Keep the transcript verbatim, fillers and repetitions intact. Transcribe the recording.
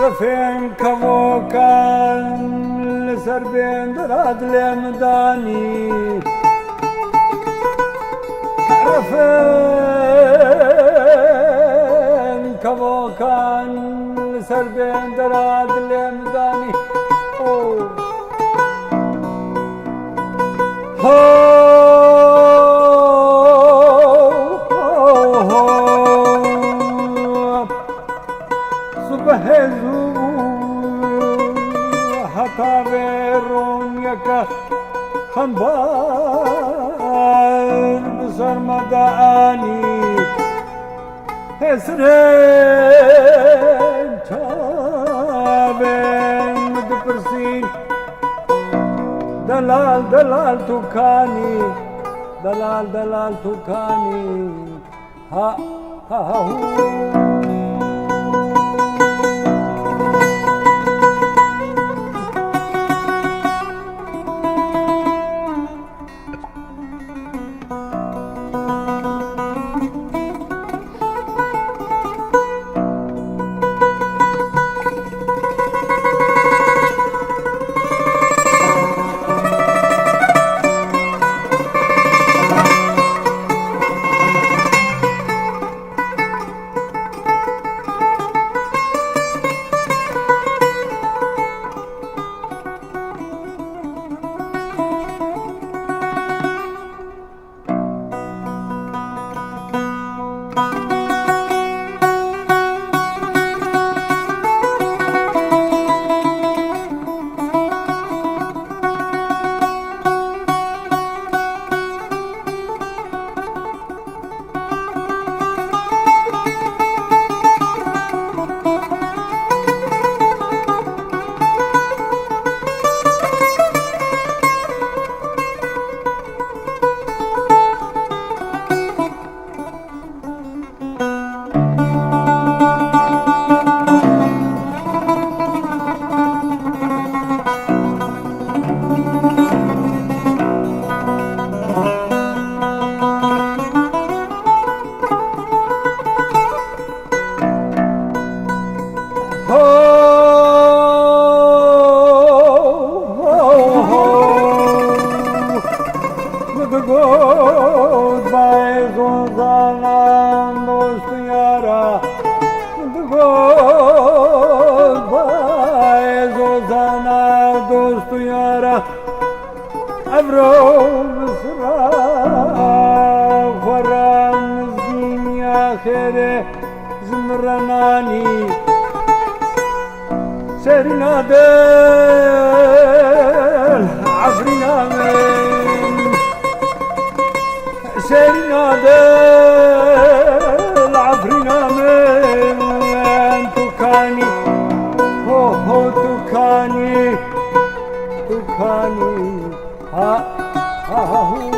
Rifên kevokan li ser bêndira dilê min danî. Rifên kevokan li ser bêndira dilê min danî. Oh. Ho, ho, ho. Sibehê zû heta vê roniyeke xembar bi ser me de anî. Hesrên çavên min dipirsîn, delal, delal tu kanî, delal, delal tu kanî. Ha, ha, ha, hu. Ho, ho, ho. Min digot bayê zozanan dost û yara. Min digot bayê zozanan dost û yara. Evro bi sira xwe re mizgîniya xêrê ji min re nanî. Serîna dil, efrî Kanî, tu kanî, ha, ha, ha, hu.